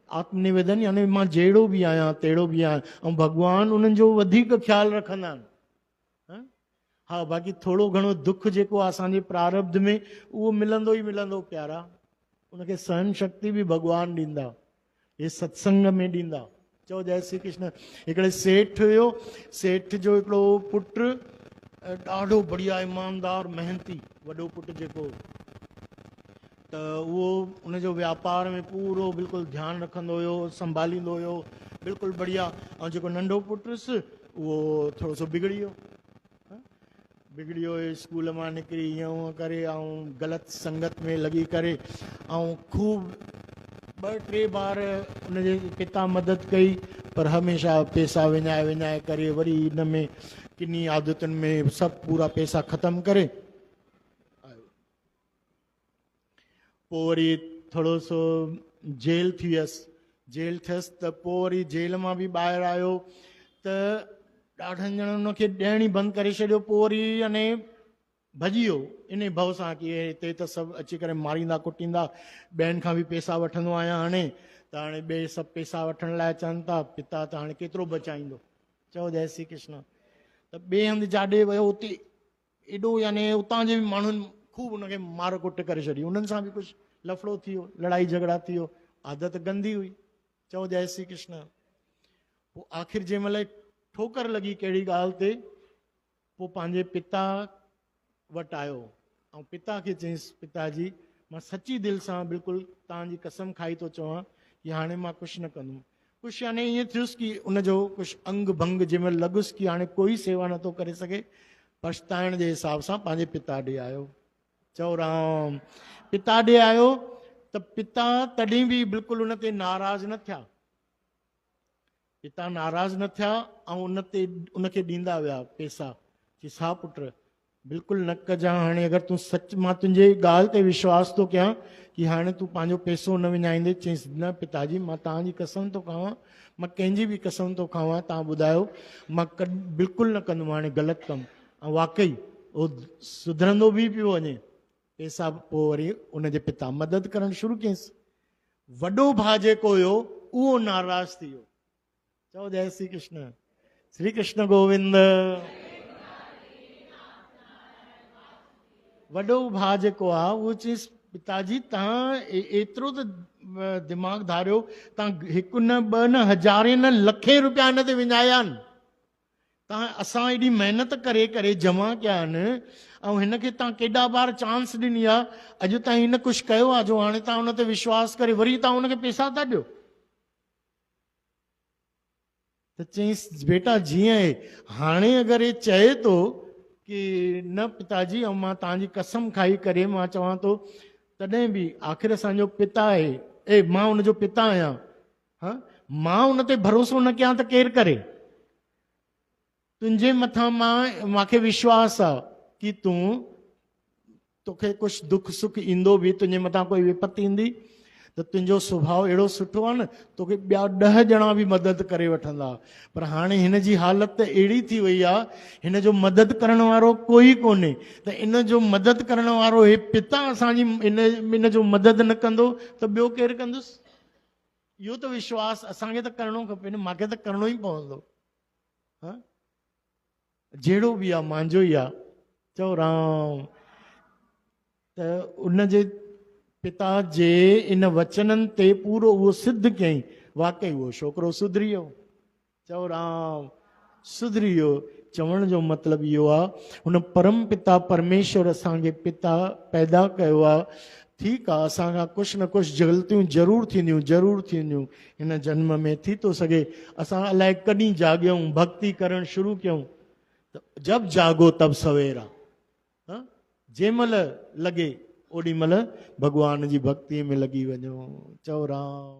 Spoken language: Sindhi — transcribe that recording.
آتم نويدن يعني مان جهڙو به آهيان تهڙو به آهيان ۽ ڀڳوان انهن جو وڌيڪ خيال رکندا آهن. ها باقي ٿورو گهڻو دک جيڪو آهي اسان جي پراربڌ ۾ اهو ملندو ئي ملندو پيارا. ان کي سهن شڪتي به ڀڳوان ڏيندا، هي ستسنگ ۾ ڏيندا. چئو جئي شري ڪرشن. هڪڙي سيٺ هيو، سيٺ جو هڪڙو پٽ ڏاڍو بڙيا ايماندار محنتي وڏو پٽ جيڪو ته اهو ان جو وياپار ۾ پورو بلڪل ڌيان رکندو هيو، سنڀاليندو هيو بلڪل بڙيا. ۽ جيڪو ننڍو پٽ هيس اهو ٿورو سو بگڙي ويو، بگڙي ويو، اسڪول مان نڪري ائين هونئن ڪري ۽ غلط سنگت ۾ لڳي ڪري ۽ خوب ٻه ٽي بار ان جي پتا مدد ڪئي پر هميشه پيسا وڃائي وڃائي ڪري وري ان ۾ ڪني عادتن ۾ سڀ پورا پيسا ختم ڪري آيو. پوء وري ٿورو سو جيل ٿي ويس، جيل ٿيس ته پوء وري جيل مان به ٻاهر آيو ته ڏاڍن ڄڻن ان کي ڏيڻ ئي بند ڪري ڇڏيو. پوء وري يعني ڀڄي ويو ان ڀؤ سان ڪي هتي ته سڀ اچي ڪري ماريندا ڪٽيندا، ٻين کان به پيسا وٺندو آهيان هاڻي ته هاڻي ٻئي سڀ پيسا وٺڻ لاء اچن ٿا، پتا ته هاڻي ڪيترو بچائيندو. چئو جئي شري ڪرشن. ته ٻئي هنڌ جاڏي ويو اتي ايڏو يعني اتان جي به ماڻهن خوب ان کي مار ڪٽ ڪري ڇڏي، انهن سان به ڪجهه لفڙو ٿي ويو، لڙائي جهڳڙا ٿي ويو، عادت گندي هئي. چئو جئي شري ڪرشن. پوء آخر جنهن مهل ٺوڪر لڳي ڪهڙي ڳالهه تي، پوء پنهنجي پتا وٽ آيو ۽ پتا کي چيائينس، پتا جي مان سچي دل سان بلڪل توهان جي قسم کائي ٿو چوان ڪي هاڻي مان ڪجهه نه ڪندم. ڪجهه يعني ائين ٿيس ڪي ان جو ڪجهه انگ ڀنگ جنهن مهل لڳس ڪي هاڻي ڪوئي سيوا نٿو ڪري سگهي، پڇتائڻ جي حساب سان پنهنجي پتا ڏي آيو. چئو رام. پتا ڏي آيو ته پتا تڏهن به بلڪل ان تي ناراض نه ٿيا. پتا ناراض نه ٿيا ۽ ان تي ان کي ڏيندا ويا پيسا. چيس ها پٽ بلڪل نه ڪجان هاڻي اگر تون سچ مان تنهنجي ڳالهه تي وشواس ٿو ڪيان ڪي هاڻي تون پنهنجو پيسو نه وڃائيندي. چيس نه پتا جي مان توهان جي قسم ٿو کاوان، مان ڪنهن جي به قسم ٿو کاوان، توهان ٻڌايو مان بلڪل نه ڪندم هاڻي غلط ڪم. ۽ واقعي هو سڌرندو به پيو وڃي. پيسا پوء وري ان جي پتا مدد ڪرڻ شروع ڪيس. وڏو ڀاء جيڪو هيو اهو ناراض ٿي ويو. چئو جئي شري ڪرشن. شري ڪرشن گووند. وڏو ڀاء جيڪو آ اهو چيس پتاجي تان ايترو ته دماغ ڌاريو، تان هڪ نه ٻه نه هزارين نه لکين روپيا هن تي وڃايا آهن، تان اسان ايڏي محنت ڪري ڪري جمع ڪيا آهن ۽ هن کي تان ڪيڏا بار چانس ڏني آ، اڄ تائين هن ڪجهه ڪيو آ جو هاڻي تان ان تي وشواس ڪري وري تان ان کي پيسا ٿا ڏيو؟ ته چيائينس بيٽا جيئن اهي هاڻي اگر هي چئي ٿو ڪي نه پتاجي ۽ مان توهان جي قسم کائي ڪري مان چوان ٿو تڏهن به آخر اسان جو پتا آهي اي مان ان جو پتا آهيان ها مان ان تي ڀروسو نه ڪيان ته ڪير ڪري؟ تنهنجي مٿان مان مان کي وشواس آ ڪي تون توکي ڪجهه دک سک ايندو به تنهنجي مٿان ڪوئي وپت ايندي ته تنهنجو سڀاء اهڙو سٺو آ نه توکي ٻيا 10 ڄڻا به مدد ڪري وٺندا پر هاڻي هن جي حالت ته اهڙي ٿي وئي آ هن جو مدد ڪرڻ وارو ڪوئي ڪونهي ته ان جو مدد ڪرڻ وارو هي پتا اسان جي ان جو مدد نه ڪندو ته ٻيو ڪير ڪندس؟ اهو ته وشواس اسان کي ته ڪرڻو کپي نه، مانکي ته ڪرڻو ئي پوندو. ها جهڙو به آ مانجو ئي آ. چئو رام. ته ان جي پتا جي ان وچنن تي پورو اهو سڌ ڪيائين، واقعي اهو ڇوڪرو سڌري ويو. چئو رام. سڌري ويو. چوڻ جو مطلب اهو آ هن پرم پتا پرميشور اسان کي پتا پيدا ڪيو آ، ٺيڪ آ اسان کان ڪجهه نه ڪجهه غلطيون ضرور ٿينديون، ضرور ٿينديون هن جنم ۾ ٿي ٿو سگهي اسان الائي ڪڏهن جاڳيون ڀڳتي ڪرڻ شروع ڪيون ته جب جاڳو تب سويرا، ها جنهن مهل لڳي اوڏي مهل ڀڳوان جي ڀڳتي ۾ لڳي وڃو. چئو رام.